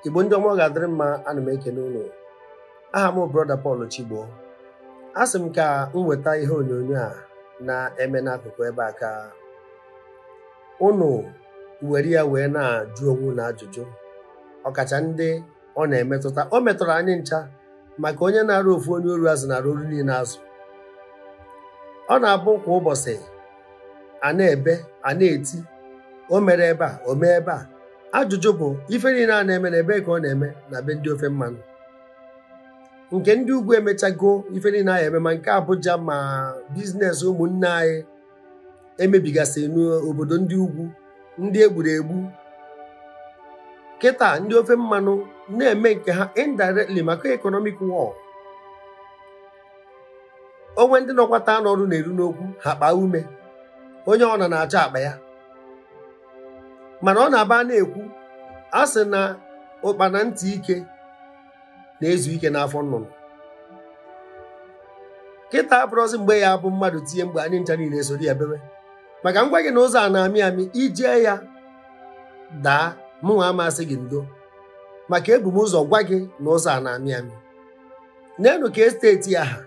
Igbo ndị ọma, ọ ga-adịrị mma. Ana m ekene unu. Aha m Brother Paul Chigbo. A sị m ka m weta ihe onyonyo a na-eme n'akụkụ ebe a ka unu were ya wee na-ajụ onwe unu ajụjụ, ọkacha ndị ọ na-emetụta. O metụrụ anyị ncha, maka onye na-arụ ofu onye oru azụ na-arụ oru niile azụ. Ọ na-abụ kwa ụbọchị a na-ebe a na-eti, o mere ebe a, o mee ebe a. Ajụjụ bụ, ife niile a na-eme na ebe ka ọ na-eme na be ndị ofe mmanụ? Nke ndị ugwu emechago ife niile anyị eme, ma nke Abuja, ma business ụmụnne anyị emebigasị n'obodo ndị ugwu, ndị egburu egbu. Kịta ndị ofe mmanụ na-eme nke ha indirectly maka economic war. Onwe ndị nọkwata n'ọrụ na-eru n'okwu ha kpaa ume, onye ọ na na-achọ akpa ya, mana ọ na-aba na-ekwu a sị na ụkpana ntị ike na-ezu ike n'afọ nnụnụ. Kịta abụrụzi mgbe ya bụ mmadụ tinye mgbe anyị ncha niile esoro ya bebe, maka ngwa gị na ụzọ a na-amị amị ijee ya daa. Mụnwa amasị gị ndo, maka ebu m ụzọ gwa gị na ụzọ a na-amị amị. N'enu ka estate aha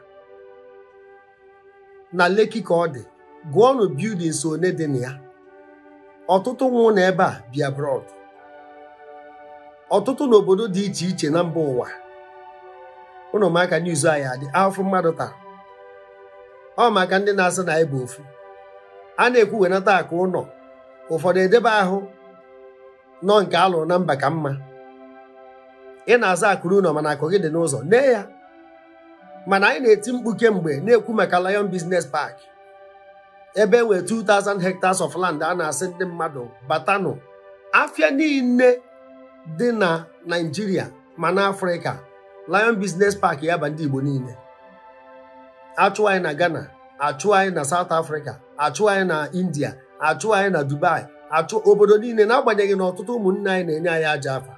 na Lekki ka ọ dị, gụọnụ buildings one dị na ya. Ọtụtụ nwụ na ebe a bi abroad, ọtụtụ n'obodo dị iche iche na mba ụwa. Ụnụ maka n'izu anyị adị afọ mmadụ taa, ọ maka ndị na-asị na anyị bụ ofu. A na-ekwu wenata akụ ụlọ, ụfọdụ edebe ahụ nọ nke alụrụ na mba ka mma. Ị na-aza akụrụ ụlọ, mana akụ gị dị n'ụzọ nee ya. Mana anyị na-eti mkpu kemgbe na-ekwu maka Lion Business Park, ebe e nwere 2000 hectares of land. A na-asị ndị mmadụ batanụ, afịa niile dị na Naịjirịa ma na Afrịka, Lion Business Park ya ba ndị Igbo niile. Achụ anyị na Ghana, achụ anyị na South Africa, achụ anyị na India, achụ anyị na Dubai, achụ obodo niile, n'agbanyeghị na ọtụtụ ụmụnne anyị na-enye anyị aja afa.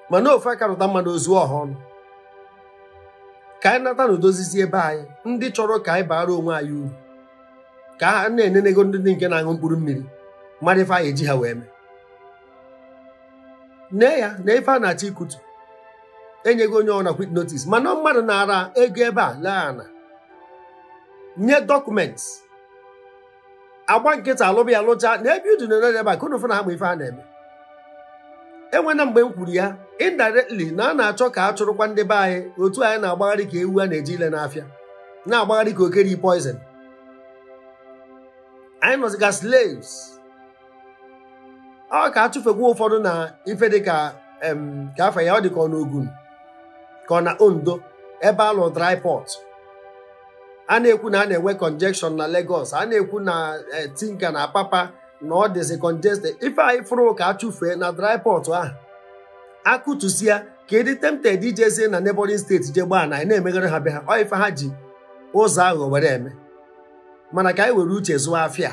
Mana ofe aka rụta mmadụ ozu ọha ọnụ. Ka anyị nata na odozizi ebe anyị. Ndị chọrọ ka anyị bara onwe anyị uru, ka ha na-enenego ndị nke na-aṅụ mkpụrụ mmiri mara ife anyị eji ha wee mee. Nee ya na ife a na-achọ ikutu, enyego onye ọ na quit notice, mana mmadụ na-ara ego ebe a lee ana nye document, agba nkịta alụba ya lụcha na ebe udu na ebe a ka unu fụ na ha ma ife ha na-eme. Enwena mgbe m kwuru ya indirectly na a na-achọ ka a chụrụkwa ndị be anyị, otu anyị na-agbagharị ka ewu a na-eji ile n'afịa, na-agbagharị ka okeri poison. Anyị nọzi ka slaves. Ọ ka achụfekwa ụfọdụ na ife dị ka ka afọ ya ọ dị ka ọ na Ogun, ka ọ na Ondo, ebe alụ dry port. A na-ekwu na a na-enwe congestion na Lagos, a na-ekwu na Tinka na Apapa na ọ dịzi congested. Ife anyị fụrụ ka achụfee na dry port ahụ, akụtusia ka ịdị tempted ijezie na neighboring state je gbaa na anyị na-emeghere ha be ha. Ọ ife ha ji ụzọ aghụghọ were eme. Mana ka anyị were uche zụọ afịa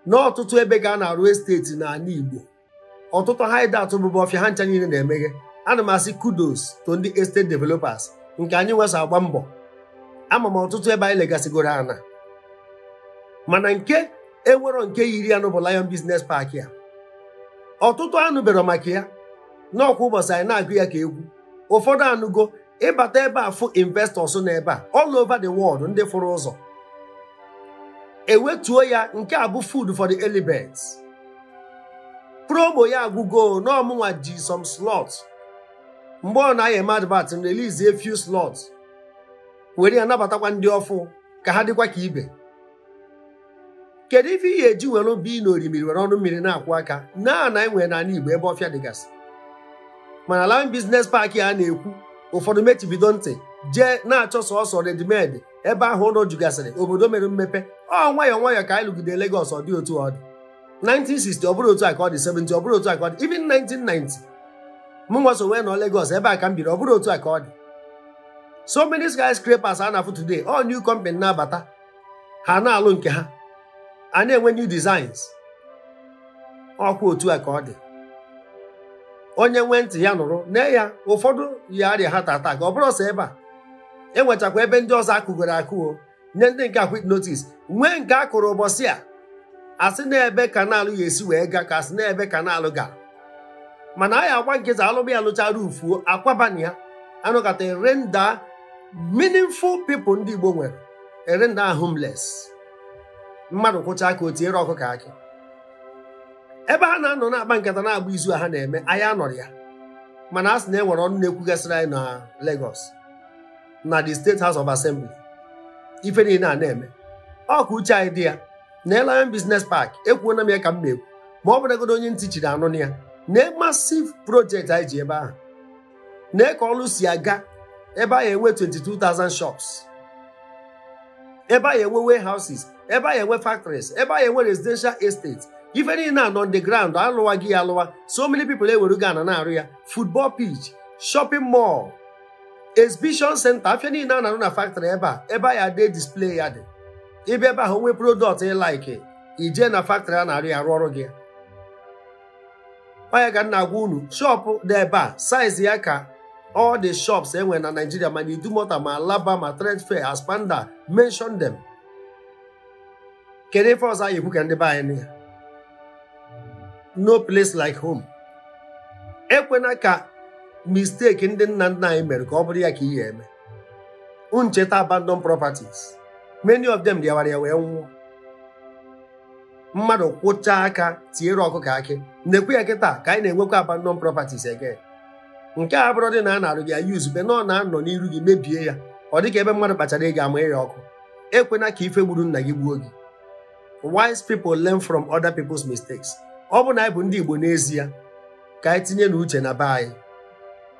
n'ọtụtụ ebe ka a na-arụ estate n'ala Igbo, ọtụtụ hideout bụbụ ọfịa, ha ncha niile na-emeghe. Ana m asị kudos to ndị estate developers nke anyị nwesa agba mbọ. Ama m ọtụtụ ebe anyị legasịgoro ana, mana nke enwero nke yiri anụ bụ Lion Business Park ya. Ọtụtụ anụbero maka ya n'ọkwa ụbọchị anyị na-agụ ya ka egwu. Ụfọdụ anụgo. Ịbata ebe a fụ investors nọ ebe a all over the world, ndị fụrụ ụzọ ewetuo ya. Nke a bụ food for the early birds. Promo ya agwụgo n'ọmụnwa ji some slots. Mgbe ọ na-aya eme advert, release a few slots, were ya nabatakwa ndị ọfụ ka ha dịkwa ka ibe. Kedu ife ihe eji were bi n'orimiri were ọnụ mmiri na-akwụ aka na na enwere n'ala Igbo ebe ọfịa dịgasị? Mana Lion Business Park a na-ekwu, ụfọdụ mechibido ntị jee na-achọ sọsọ ready-made ebe ahụ ụlọ jugasịrị obodo mere mmepe. Ọ nwayọọ nwayọọ ka anyị lụgide Lagos. Ọ dị otu ọ dị 1960, ọ bụrụ otu a ka ọ dị 70, ọ bụrụ otu a ka ọ dị even 1990. Mụ nwa so wee nọ Lagos ebe a ka m biri, ọ bụrụ otu a ka ọ dị. So many skyscrapers a na-afụ today, all new company na-abata, ha na-alụ nke ha, a na-enwe new designs. Ọkwa otu a ka ọ dị. Onye nwee ntị ya nụrụ. Nee ya, ụfọdụ ya arịa ha tata ka ọ bụrụ ọsọ ebe a. Enwechakwa ebe ndị ọzọ akụgoro akụ o nye ndị nke quit notice, nwee nke a kụrụ ụbọchị a asị na ebe canal ya esi wee gaa, ka asị na ebe canal gara. Mana anyị agba nkịta alụba ya lụchara ufuo akwabana ya anọkata renda meaningful people ndị Igbo nwere erenda homeless. Mmadụ kwụcha aka o tinyere ọkụkọ akị. Ebe ha na-anọ na-akpa nkata na-agba izu ha na-eme anyị anọrọ ya. Mana a sị na e nwere ọnụ na-ekwugasịrị anyị na Lagos na the State House of Assembly. Ife niile a na-eme ọ ka uche anyị dị ya na Lion Business Park ekwuona m ya ka m na-ekwu ma ọ bụrụgodo onye ntị chiri anụ ya na massive project anyị ji ebe ahụ na ka ọlụ si aga ebe anyị enwe 22,000 shops, ebe anyị enwe warehouses, ebe anyị enwe factories, ebe anyị enwe residential estate. Ife niile na on the ground alụwa gị alụwa. So many people ewerugo ana na-arụ ya. Football pitch, shopping mall, exhibition center, afịa niile a na-arụ na factory ebe a, ebe anyị ade display ya dị. Ịbịa ebe ahụ nwee product ị like, ije na factory a na-arụ ya arụ ọrụ gị. Ọ ya ka m na-agwa unu, shop dị ebe a size ya ka all the shops enwere na Nigeria, ma na Idumota, ma Alaba, ma Trade Fair, Aspanda, mention them. Kedu ife ọzọ anyị ekwu ka ndị be anyị nụ ya? No place like home. Ekwena ka mistake ndị nna nna anyị mere ka ọ bụrụ ya ka ihe eme. Ncheta abandoned properties. Many of them rịawara ya wee nwụọ. Mmadụ kwụchaa aka tinyere ọkụkọ akị. Nekwu ya kịta ka anyị na-enwekwa abandoned properties again. Nke a bụrụ dị na a na-arụ gị ya use be na ọ na-anọ n'iru gị mebie ya. Ọ dịka ebe mmadụ kpachara ego ama ya ọkụ. Ekwena ka ife gburu nna gị gbuo gị. Wise people learn from other people's mistakes. Ọ bụ na anyị bụ ndị Igbo n'ezie ka anyị tinye n'uche na be anyị.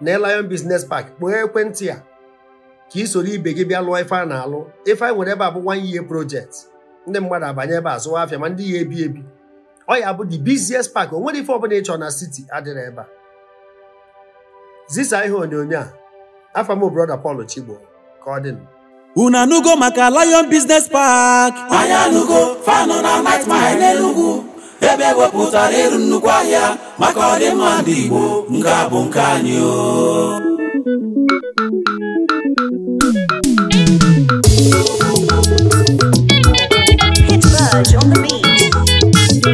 Na Lion Business Park, kpọọ ekwentị a ka ị soro ibe gị bịa lụọ ife a na-alụ. Ife anyị nwere ebe a bụ 1 year project. Ndị mmadụ abanye ebe a zụwa afịa ma ndị ya ebi ebi. Ọ ya bụ the busiest park. O nwere ife ọbụla ịchọ na city adịrị ebe a. Zisa ihe onyonyo a. Afa m brother Paul Chigbo ka ọ dị. Unu anụgo maka Lion Business Park. Anyị anụgo fanụ na Night Mile n'Enugu, ebe wepụtara ịrụ nnukwu ahịa maka ọdịmma ndị Igbo. Nke a bụ nke anyị o. Hit Verge on the beat.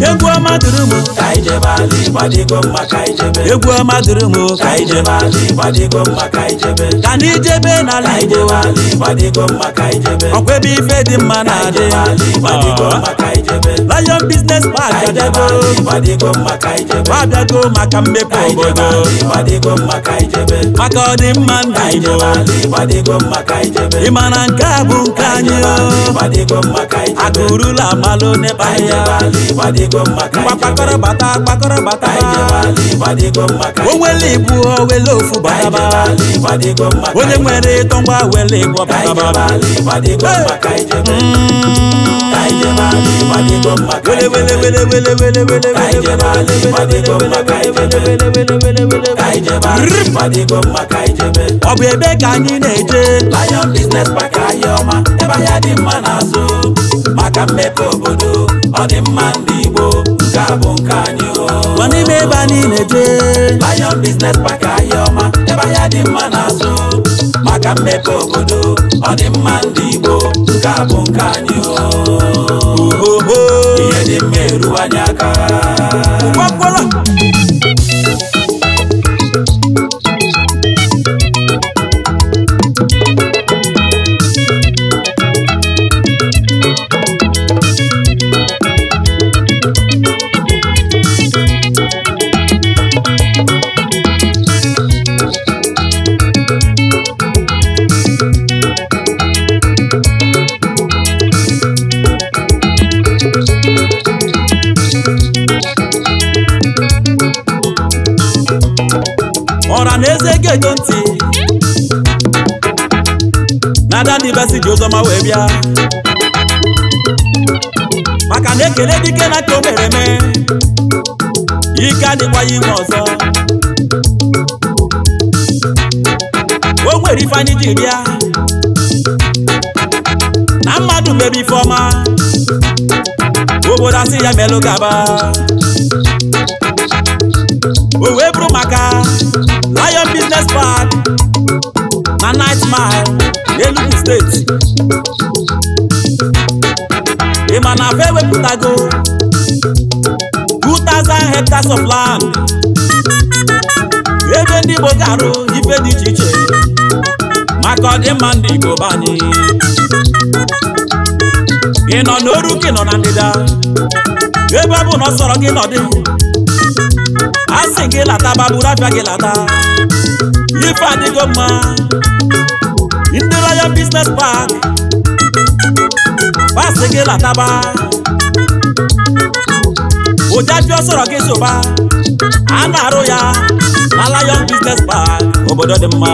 Egwu ọma dịrị m ka anyị jebe ala Igbo mma ka anyị jebe. Egwu ọma dịrị m ka anyị jebe ala Igbo mma ka anyị jebe. Ka anyị jebe n'ala Igbo ala Igbo mma ka anyị jebe. Ọkwa ebe ife dị mma na-adị. Igbo mma ka anyị jebe. Lion Business Park abịago. Igbo mma ka anyị jebe. Abịago maka mmepe obodo. Igbo mma ka anyị jebe. Maka ọdịmma ndị Igbo. Igbo mma ka anyị jebe. Ị ma na nke a bụ nke anyị o. Igbo mma ka anyị jebe. Akụrụla amalụ n'ebe ahịa. Ngwa kpakọrọ bata kpakọrọ bata. O nwere ibu o wele ofu bataba. Onye nwere ịtọ ngwa wele ịbụ bataba. Wele wele wele wele wele wele wele wele wele. Ọ bụ ebe ka anyị na-eje. Lion Business Park ahịa ọma, ebe ahịa dị mma na-azụ maka mmepe obodo, ọ dị mma ndị Igbo, nke a bụ nke anyị o. Gwa n'ime ebe anyị na-eje. Lion Business Park ahịa ọma, ebe ahịa dị mma na-azụ maka mmepe obodo, ọ dị mma ndị Igbo, nke a bụ nke anyị o. Ohoho, ihe dị mma eru anyị aka. Gwakwala. Gedo ntị na Ada Ndị Besi ji oziọma wee bịa, maka na ekele dike na nke o mere eme, ike adịkwa ya ime ọzọ. O nwere ife anyị ji bịa na mmadụ mebe ife ọma, obodo asị ya melụ gaba. O wee bụrụ maka Lion Business Park na Ninth Mile, Enugu Steeti. Ị ma na afa ewepụtago 2000 hectares of land ebe ndị Igbo ga-arụ ife dị iche iche maka ọdịmma ndị Igbo be anyị. Ị nọ n'oru ka ị nọ na ndịda, ebe ọ bụ na ọ sọrọ gị nọdị, a sị gị lata, baburu afịa gị lata. Ife adịgo mma. Ndị Lion Business Park basị gị lataba, ụdị afịa ọ sọrọ gị zụba, a na-arụ ya na Lion Business Park. Obodo dị mma,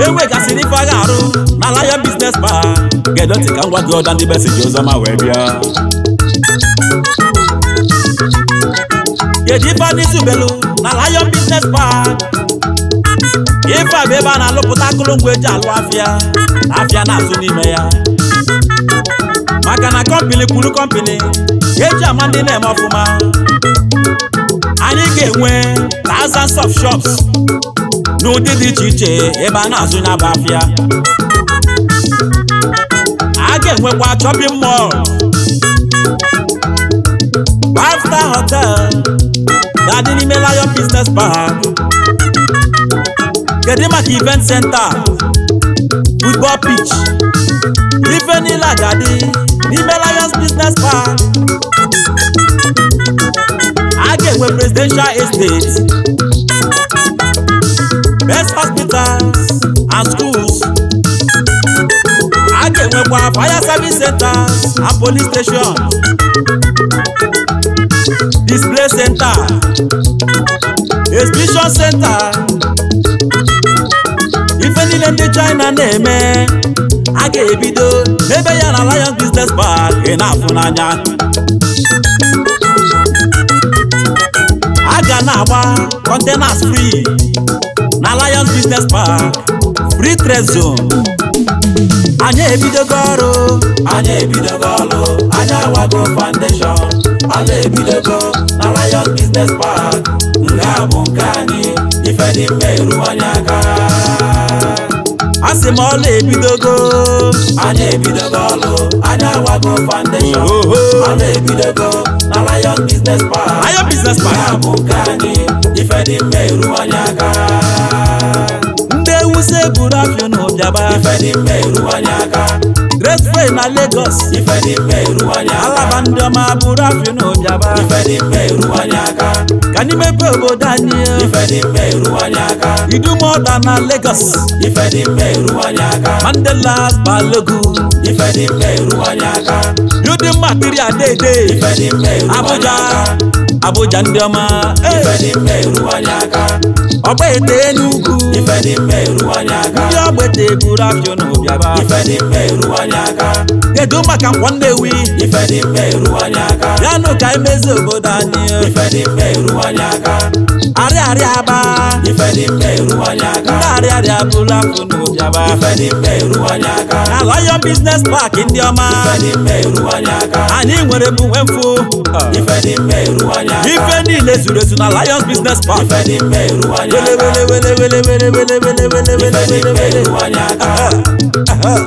enwegasịrị ife a ga-arụ na Lion Business Park. Gedo ntị ka m gwa gị ọda Ndị Besi ji oziọma wee bịa. Kedu ife a n'izubelu na Lion Business Park? Ife a bụ ebe a na-alụpụta akụrụngwa eji alụ afịa na afịa na-azụ n'ime ya, maka na company kwuru company eji ama ndị na-eme ọfụma. Anyị ga-enwe thousands of shops n'ụdị dị iche iche ebe a na-azụ ya bụ afịa. A ga-enwekwa shopping mall, 5-star hotel ga-adị n'ime Lion Business Park. Kedu maka event center, football pitch? Ife niile a ga-adị n'ime Lions Business Park. A ga-enwe presidential estate, best hospitals and schools. A ga-enwekwa fire service centers and police station, display center, exhibition center. Ife niile ndị China na-eme, a ga-ebido n'ebe ya na Lion Business Park. Ị na-afụ n'anya, a ga na-agba containers free na Lion Business Park, free trade zone. Anyị ebidogo ọrụ. Anyị ebidogo ọlụ, anyị awago foundation. Ọlụ ebidogo na Lion Business Park. Nke a bụ nke anyị, ife dị mma eru anyị aka. Asị m ọlụ ebidogo. Anyị ebidogo ọlụ, anyị awago foundation. Ọlụ ebidogo na Lion Business Park. Lion Business Nke Park. a bụ nke anyị, ife dị mma eru anyị aka. Ndị ewuse buru afịa n'ụbịaba. Ife dị mma eru anyị aka. Great Fair na Lagos. Ife dị mma eru anyị aka. Alaba ndị ọma buru afịa n'ụbịaba. Ife dị mma eru anyị aka. Ka anyị mepee obodo anyị. Ife dị mma eru anyị aka. Idumota na Lagos. Ife dị mma eru anyị aka. Mandela Balogun. Ife dị mma eru anyị aka. Building material dede. Ife dị mma eru anyị Abuja. aka. Abuja ndị ọma. Ife dị mma eru anyị aka. Ọgbaete Enugu. Ife dị mma eru anyị aka. Ndị ọgbete buru afịa n'ụbịaba. Ife dị mma eru anyị aka. Kedu maka Nkwọ Nnewi? Ife dị mma eru anyị aka. Bịanụ ka emezi obodo anyị. Ife dị mma eru anyị aka. Arịarịa aba. Ife dị mma eru anyị aka. Ndị arịarịa buru afịa n'ụbịaba. Ife dị mma eru anyị aka. Na Lion Business Park ndị ọma. Ife dị mma eru anyị aka. Anyị nwere bụ nwemfu. Ife dị mma eru anyị aka. Ife niile zuru ezu na Lions Business Park. Ife dị mma eru anyị Wele aka. wele wele wele wele wele wele wele Ife wele dị mma wele. eru anyị aka.